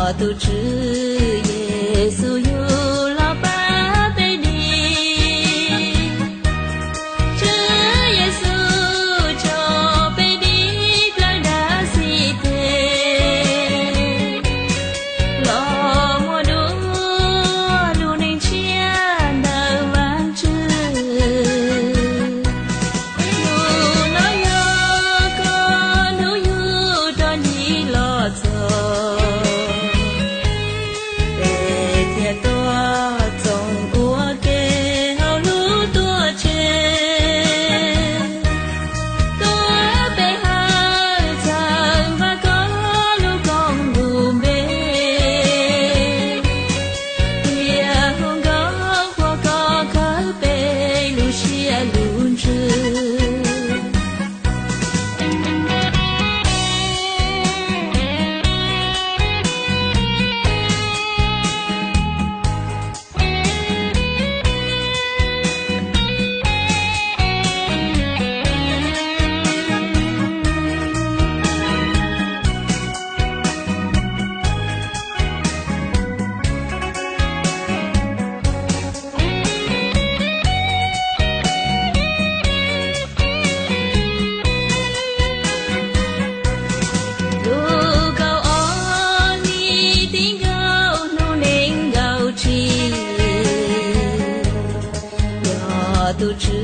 Tus Tswv Yexus yug los pab peb dig. Tswv Yexus tso peb dig plaws dab xib teg, los muaj dua lub neej tshiab ntawm Vajtswv. Hnub no yog koj hnub yug rov ncig los txog, peb thiaj tuaj txoos ua ke hauv lub tuam tsev, tuav peb hawm txhawb npaj koj lub koom lub npe, thiaj hu nkauj qhuas koj khawb peb lub siab lub ntsws. Lub kaum ob hlis tim nkaus hnub nees nkaum tsib, yog tus Tswv